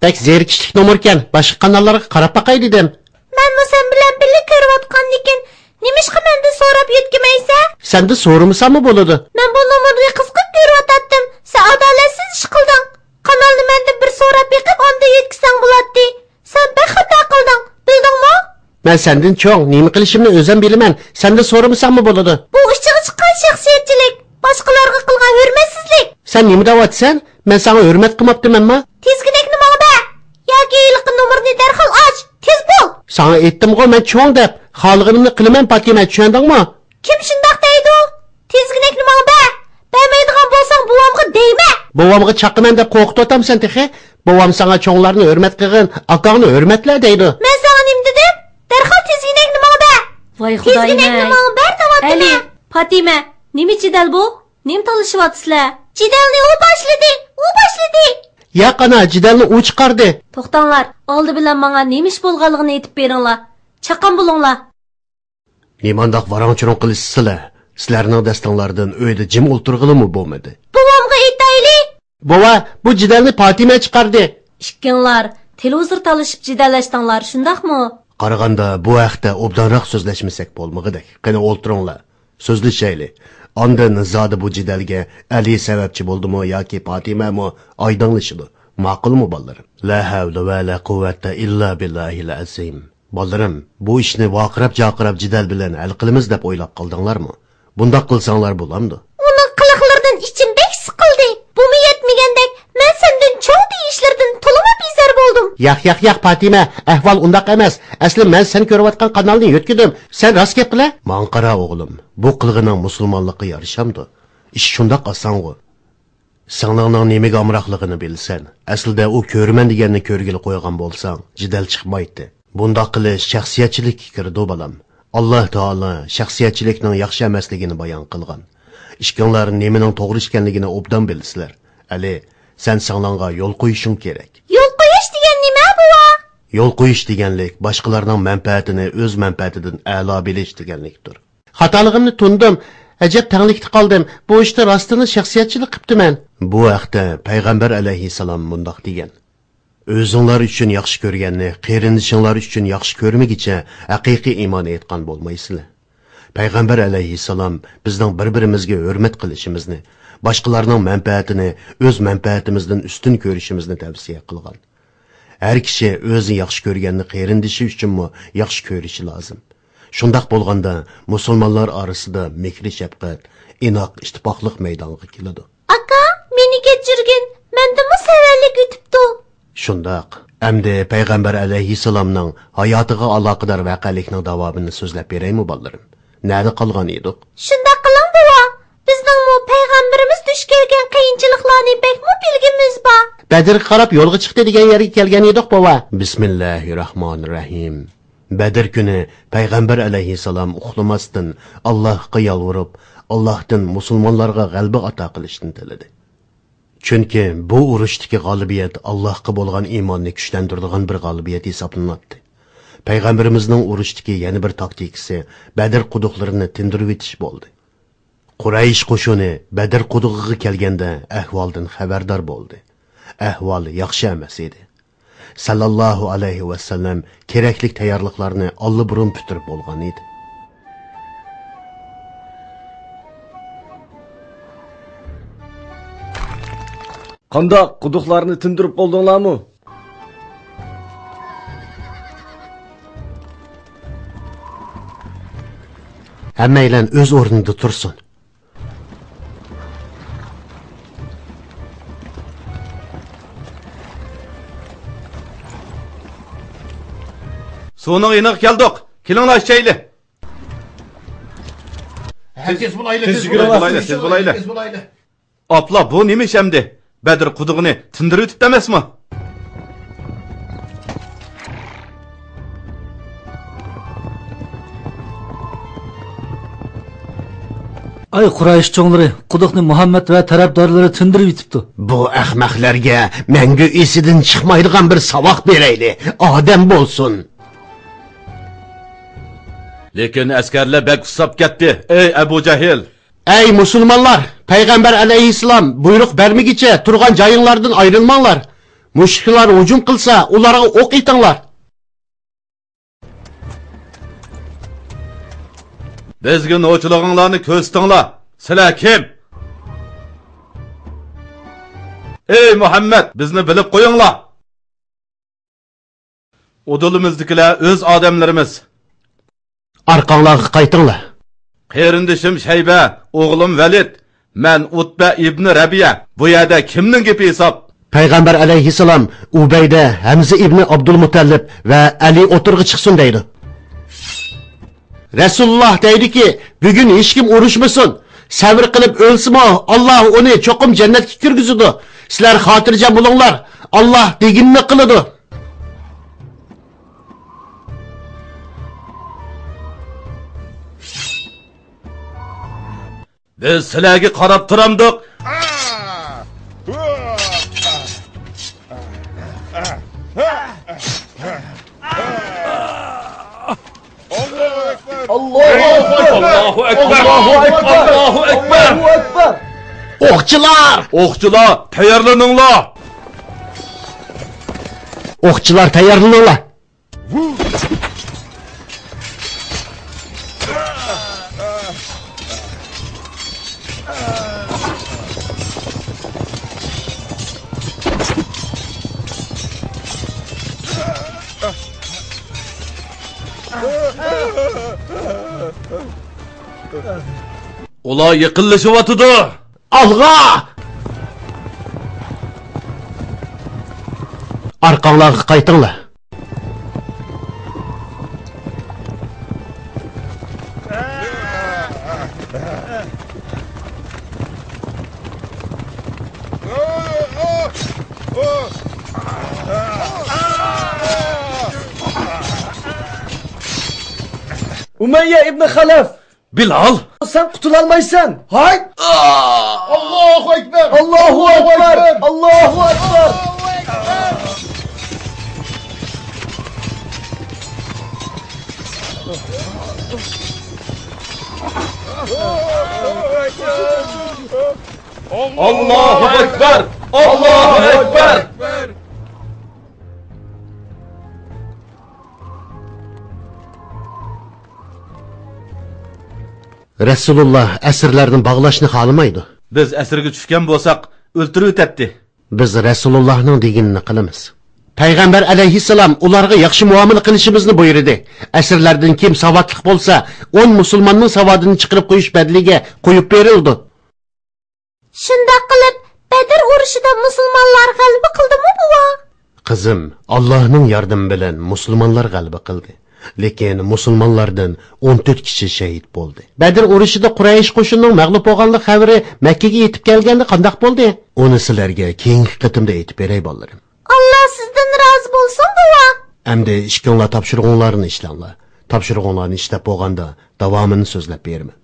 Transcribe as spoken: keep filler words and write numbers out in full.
بەك زېرىكىشلىك نومۇركەن، باشقا قاناللارغا قاراپ باقاي دېدىم. مەنمۇ سەن بىلەن بىللە كۆرۈۋاتقاندىكىن، نېمىشقا مەندىن سوراپ يۆتكىمەيسەن؟ سەندىن سورىمىساممۇ بولىدۇ. مەن بۇ نومۇرنى قىزىقىپ كۆرۈۋاتاتتىم. سەن ئادالەتسىز ئىش قىلدىڭ. قانالنى مەندىن بىر سوراپ بېقىپ، ئاندىن يۆتكىسەڭ بولاتتى. سەن بەك خاتا قىلدىڭ، بىلدىڭمۇ؟ مەن سەندىن چوڭ، نېمە قىلىشىمنى ئۆزۈم بىلىمەن، سەندىن سورىمىساڭمۇ بولىدۇ. بۇ ئىچىگە چىققان شەخسىيەتچىلىك، باشقىلارغا قىلغان ھۆرمەتسىزلىك. سەن نېمە دەۋاتىسەن؟ مەن ساڭا ھۆرمەت قىلماپتىمەنما؟ تىزگىنەكنى ماڭا بەر! ياكى ھېلىقى نومۇرنى دەرھال ئاچ! تېز بول! ساڭا ئېيتتىمغۇ، مەن چوڭ دەپ، خالىغىنىمنى قىلىمەن، پاتىمە، چۈشەندىڭمۇ؟ كىم شۇنداق دەيدۇ؟ تىزگىنەكنى ماڭا بەر! بەرمەيدىغان بولساڭ بوۋامغا دەيمە! بوۋامغا چاقىمەن دەپ قورقۇتۇۋاتامسەن تېخى؟ بوۋام ساڭا چوڭلارنى ھۆرمەت قىلغىن، ئاكاڭنى ھۆرمەتلە دەيدۇ. مەن ساڭا نېمە دېدىم؟ دەرھال تىزگىنەكنى ماڭا بەر! ۋاي خۇدايىم-ئەي! تىزگىنەكنى ماڭا بەر دەۋاتىمەن! ئەلى، پاتىمە، نېمە جېدەل بۇ؟ نېمە تالىشىۋاتىسىلەر؟ جېدەلنى ئۇ باشلىدى، ئۇ باشلىدى! ياق ئانا، جېدەلنى ئۇ چىقاردى. توختاڭلار، ئالدى بىلەن ماڭا نېمە ئىش بولغانلىقىنى ئېيتىپ بېرىڭلار. چاققان بولۇڭلار. نېمانداق ۋاراڭ-چۇرۇڭ قىلىشىسىلەر؟ سىلەرنىڭ دەستەڭلاردىن ئۆيدە جىم ئولتۇرغىلىمۇ بولمىدى. بوۋامغا ئېيتايلى! بوۋا، بۇ جېدەلنى پاتىمە چىقاردى. ئىككىڭلار تېلېۋىزور تالىشىپ جېدەللەشتىڭلار، شۇنداقمۇ؟ قارىغاندا بۇ ھەقتە ئوبدانراق سۆزلەشمىسەك بولمىغۇدەك. قېنى ئولتۇرۇڭلار، سۆزلىشەيلى. ئاندىن زادى بۇ جېدەلگە ئەلى سەۋەبچى بولدىمۇ ياكى پاتىمەمۇ ئايدىڭلىشىدۇ. ماقۇلمۇ بالىلىرىم؟ لا ھەۋلە ۋە لا قۇۋۋەتە ئىللا بىللاھىل ئەزىم. بالىلىرىم، بۇ ئىشنى ۋارقىراپ-جارقىراپ جېدەل بىلەن ھەل قىلىمىز دەپ ئويلاپ قالدىڭلارمۇ؟ بۇنداق قىلساڭلار بولامدۇ؟ ئۇنىڭ قىلىقلىرىدىن ئىچىم بەك سىقىلدى. بۇمۇ يەتمىگەندەك، مەن سەندىن چوڭ دېيىشلىرىدىن تولىمۇ بىزار بولدۇم. ياق، ياق، ياق، پاتىمە، ئەھۋال ئۇنداق ئەمەس. ئەسلى مەن سەن كۆرۈۋاتقان قانالنى يۆتكىدىم. سەن راست گەپ قىلە. ماڭا قارا ئوغلۇم، بۇ قىلغىنىڭ مۇسۇلمانلىققا يارىشامدۇ؟ ئىش شۇنداق ئاسانغۇ. سىڭلىڭنىڭ نېمىگە ئامراقلىقىنى بىلىسەن. ئەسلىدە ئۇ كۆرىمەن دېگەننى كۆرگىلى قويغان بولساڭ، جېدەل چىقمايتتى. بۇنداق قىلىش شەخسىيەتچىلىككە كىرىدۇ، بالام. ئاللا تائالا شەخسىيەتچىلىكنىڭ ياخشى ئەمەسلىكىنى بايان قىلغان. ئىككىڭلار نېمىنىڭ توغرا ئىكەنلىكىنى ئوبدان بىلىسىلەر. ئەلى، سەن سىڭلىڭغا يول قويۇشۇڭ كېرەك. يول قويۇش دېگەن نېمە، بوۋا؟ يول قويۇش دېگەنلىك باشقىلارنىڭ مەنپەئەتىنى ئۆز مەنپەئەتىدىن ئەلا بىلىش دېگەنلىكتۇر. خاتالىقىمنى تونۇدۇم. ئەجەب تەڭلىكتە قالدىم. بۇ ئىشتا راستىنلا شەخسىيەتچىلىك قىپتىمەن. بۇ ھەقتە پەيغەمبەر ئەلەيھىسسالام مۇنداق دېگەن: ئۆزۈڭلار ئۈچۈن ياخشى كۆرگەننى قېرىندىشىڭلار ئۈچۈن ياخشى كۆرمىگىچە ھەقىقىي ئىمان ئېيتقان بولمايسىلەر. پەيغەمبەر ئەلەيھىسسالام بىزنىڭ بىر-بىرىمىزگە ھۆرمەت قىلىشىمىزنى، باشقىلارنىڭ مەنپەئەتىنى ئۆز مەنپەئەتىمىزدىن ئۈستۈن كۆرۈشىمىزنى تەۋسىيە قىلغان. ھەر كىشى ئۆزى ياخشى كۆرگەننى قېرىندىشى ئۈچۈنمۇ ياخشى كۆرۈشى لازىم. شۇنداق بولغاندا، مۇسۇلمانلار ئارىسىدا مېھرى-شەپقەت، ئىناق، ئىتتىپاقلىق مەيدانغا كېلىدۇ. ئاكا، مېنى كەچۈرگىن، مەندىنمۇ سەۋەنلىك ئۆتۈپتۇ. شۇنداق. ئەمدى پەيغەمبەر ئەلەيھىسسالامنىڭ ھاياتىغا ئالاقىدار ۋەقەلىكنىڭ داۋامىنى سۆزلەپ بېرەيمۇ، بالىلىرىم؟ نەدە قالغان ئىدۇق؟ شۇنداق قىلىڭ، بوۋا. بىزنىڭمۇ پەيغەمبىرىمىز دۇچ كەلگەن قىيىنچىلىقلارنى بەكمۇ بىلگۈمىز بار. بەدرگە قاراپ يولغا چىقتى دېگەن يەرگە كەلگەن ئىدۇق، بوۋا. بىسمىللاھىررەھمانىررەھىم. بەدر كۈنى پەيغەمبەر ئەلەيھىسسالام ئۇخلىماستىن، ئاللاھقا يالۋۇرۇپ، ئاللاھتىن مۇسۇلمانلارغا غەلىبە ئاتا قىلىشنى تىلىدى. چۈنكى بۇ ئۇرۇشتىكى غالىبىيەت ئاللاھقا بولغان ئىماننى كۈچلەندۈرىدىغان بىر غالىبىيەت ھېسابلىناتتى. پەيغەمبىرىمىزنىڭ ئۇرۇشتىكى يەنە بىر تاكتىكىسى بەدر قۇدۇقلىرىنى تىندۇرۇۋېتىش بولدى. قۇرەيش قوشۇنى بەدر قۇدۇقىغا كەلگەندە ئەھۋالدىن خەۋەردار بولدى. ئەھۋال ياخشى ئەمەس ئىدى. سەللەللاھۇ ئەلەيھى ۋەسەللەم كېرەكلىك تەييارلىقلارنى ئاللىبۇرۇن پۈتتۈرۈپ بولغان ئىدى. قانداق، قۇدۇقلارنى تىندۇرۇپ بولدۇڭلارمۇ؟ ھەممەيلەن ئۆز ئورنىدا تۇرسۇن. سۇنىڭ يېنىغا كەلدۇق. كېلىڭلار ئىچەيلى. تېز، تېز يۈگۈرۈڭلار، تېز بولايلى، تېز بولايلى. ئاپلا، بۇ نېمە ئىش ئەمدى؟ بەدر قۇدۇقىنى تىندۇرۇۋېتىپتۇ ئەمەسمۇ؟ ئەي قۇرەيش چوڭلىرى، قۇدۇقنى مۇھەممەد ۋە تەرەپدارلىرى تىندۇرۇۋېتىپتۇ. بۇ ئەخمەقلەرگە مەڭگۈ ئېسىدىن چىقمايدىغان بىر ساۋاق بېرەيلى. ئادەم بولسۇن. لېكىن ئەسكەرلەر بەك ئۇسساپ كەتتى، ئەي ئەبۇ جەھىل! ئەي مۇسۇلمانلار! پەيغەمبەر ئەلەيھىسسالام بۇيرۇق بەرمىگىچە تۇرغان جايىڭلاردىن ئايرىلماڭلار! مۇشرىكلار ھۇجۇم قىلسا، ئۇلارغا ئوق ئېتىڭلار. بىزگە نوچىلىقىڭلارنى كۆرسىتىڭلار. سىلەر كىم؟ ئەي مۇھەممەد، بىزنى بىلىپ قويۇڭلار. ئۇدۇلىمىزدىكىلەر ئۆز ئادەملىرىمىز. ئارقاڭلارغا قايتىڭلار. قېرىندىشىم شەيبە، ئوغلۇم ۋەلىد، مەن ئۇتبە ئىبنى رەبىئە. بۇ يەردە كىمنىڭ گېپى ھېساب؟ پەيغەمبەر ئەلەيھىسسالام ئۇبەيدە، ھەمزە ئىبنى ئابدۇلمۇتەللىپ ۋە ئەلى ئوتتۇرىغا چىقسۇن دەيدۇ. رەسۇلۇللاھ دەيدۇكى، بۈگۈن ھېچكىم ئۇرۇشمىسۇن، سەۋر قىلىپ ئۆلسىمۇ، ئاللاھ ئۇنى چوقۇم جەننەتكە كىرگۈزىدۇ. سىلەر خاتىرجەم بولۇڭلار، ئاللاھ دېگىنىنى قىلىدۇ. بىز سىلەرگە قاراپ تۇرامدۇق. ئاللاھۇ ئەكبەر! ئاللاھۇ ئەكبەر! ئاللاھۇ ئەكبەر! ئاللاھۇ ئەكبەر! ئوقچىلار! ئوقچىلار، تەييارلىنىڭلار! ئوقچىلار، تەييارلىنىڭلار! ئۇلار يېقىنلىشىۋاتىدۇ. ئالغا! ئارقاڭلارغا قايتىڭلار. ئۇمەييە ئىبنى خەلەف! بىلال! سەن قۇتۇلالمايسەن! ھاي! ئاللاھۇ ئەكبەر! ئاللاھۇ ئەكبەر! ئاللاھۇ ئەكبەر! ئاللاھۇ ئەكبەر! ئاللاھۇ ئەكبەر! رەسۇلۇللاھ ئەسىرلەرنى باغلاشنى خالىمايدۇ. بىز ئەسىرگە چۈشكەن بولساق، ئۆلتۈرۈۋېتەتتى. بىز رەسۇلۇللاھنىڭ دېگىنىنى قىلىمىز. پەيغەمبەر ئەلەيھىسسالام ئۇلارغا ياخشى مۇئامىلە قىلىشىمىزنى بۇيرۇدى. ئەسىرلەردىن كىم ساۋاتلىق بولسا، ئون مۇسۇلماننىڭ ساۋادىنى چىقىرىپ قويۇش بەدىلىگە قويۇپ بېرىلىدۇ. شۇنداق قىلىپ، بەدر ئۇرۇشىدا مۇسۇلمانلار غەلىبە قىلدىمۇ، بوۋا؟ قىزىم، ئاللاھنىڭ ياردىمى بىلەن مۇسۇلمانلار غەلىبە قىلدى. لېكىن مۇسۇلمانلاردىن ئون تۆت كىشى شەھىت بولدى. بەدر ئۇرۇشىدا قۇرەيش قوشۇنىنىڭ مەغلۇپ بولغانلىق خەۋىرى مەككىگە يېتىپ كەلگەندە قانداق بولدى؟ ئۇنى سىلەرگە كېيىنكى قېتىمدا ئېيتىپ بېرەي، بالىلىرىم. ئاللا سىزدىن رازى بولسۇن، بوۋا. ئەمدى ئىككىڭلار تاپشۇرۇقۇڭلارنى ئىشلەڭلار. تاپشۇرۇقۇڭلارنى ئىشلەپ بولغاندا داۋامىنى سۆزلەپ بېرىمەن.